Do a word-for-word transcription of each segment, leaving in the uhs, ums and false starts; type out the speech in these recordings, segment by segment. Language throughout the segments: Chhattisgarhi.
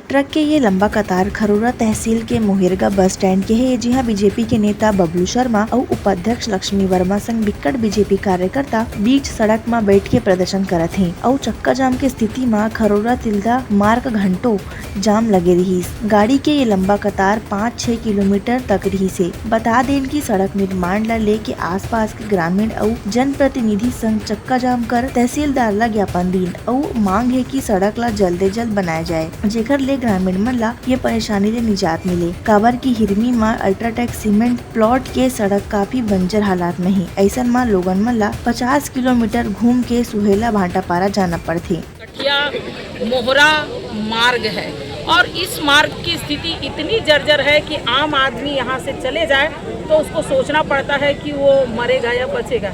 ट्रक के ये लंबा कतार खरोरा तहसील के मोहेरगा बस स्टैंड के हे, जिहां बीजेपी के नेता बबलू शर्मा अउ उपाध्यक्ष लक्ष्मी वर्मा संग बिक्कट बीजेपी कार्यकर्ता बीच सड़क म बैठ के प्रदर्शन करत हें अउ चक्का जाम के स्थिति म खरोरा तिल्दा मार्ग घंटों जाम लगे रिहिस। गाड़ी के ये लंबा कतार पाँच छह किलोमीटर तक रिहिस हे। बता देन कि सड़क निर्माण ल लेके आसपास के ग्रामीण अउ जनप्रतिनिधि संग चक्का जाम कर तहसीलदार ल ज्ञापन दीन अउ मांग हे कि सड़क ल जल्दे जल्द बनाया जाए, जेकर ले ग्रामीण मन ल ये परेशानी ले निजात मिले, काबर कि हिरमी म अल्ट्राटेक सीमेंट प्लॉट के सड़क काफी बंजर हालात में हे। अइसन म लोगन मन ल पचास किलोमीटर घूम के सुहेला भाटापारा जाना पड़थे। कटिया मोहरा मार्ग है और इस मार्ग की स्थिति इतनी जर्जर है कि आम आदमी यहाँ से चले जाए तो उसको सोचना पड़ता है कि वो मरेगा या बचेगा।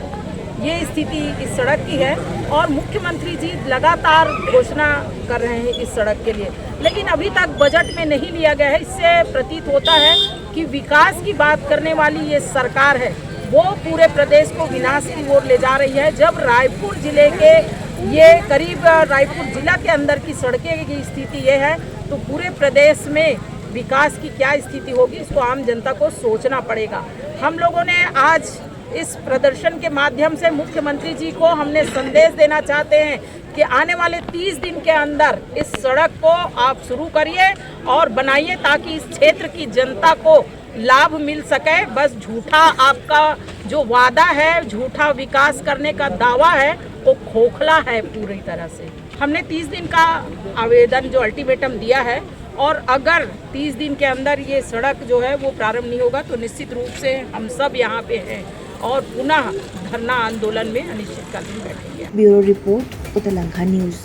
ये स्थिति इस सड़क की है और मुख्यमंत्री जी लगातार घोषणा कर रहे हैं इस सड़क के लिए, लेकिन अभी तक बजट में नहीं लिया गया है। इससे प्रतीत होता है कि विकास की बात करने वाली ये सरकार है, वो पूरे प्रदेश को विनाश की ओर ले जा रही है। जब रायपुर जिले के ये करीब, अ, रायपुर जिला के अंदर की सड़कें की स्थिति ये है, तो पूरे प्रदेश में विकास की क्या स्थिति होगी, इसको आम जनता को सोचना पड़ेगा। हम लोगों ने आज इस प्रदर्शन के माध्यम से मुख्यमंत्री जी को हमने संदेश देना चाहते हैं कि आने वाले तीस दिन के अंदर इस सड़क को आप शुरू करिए और बनाइए, ताकि इस क्षेत्र की जनता को लाभ मिल सके। बस झूठा आपका जो वादा है, झूठा विकास करने का दावा है, वो खोखला है पूरी तरह से। हमने तीस दिन का आवेदन, जो अल्टीमेटम दिया है, और अगर तीस दिन के अंदर ये सड़क जो है वो प्रारंभ नहीं होगा तो निश्चित रूप से हम सब यहाँ पे हैं और पुनः धरना आंदोलन में अनिश्चितकालीन बैठेंगे। Bureau report, Utlangha news.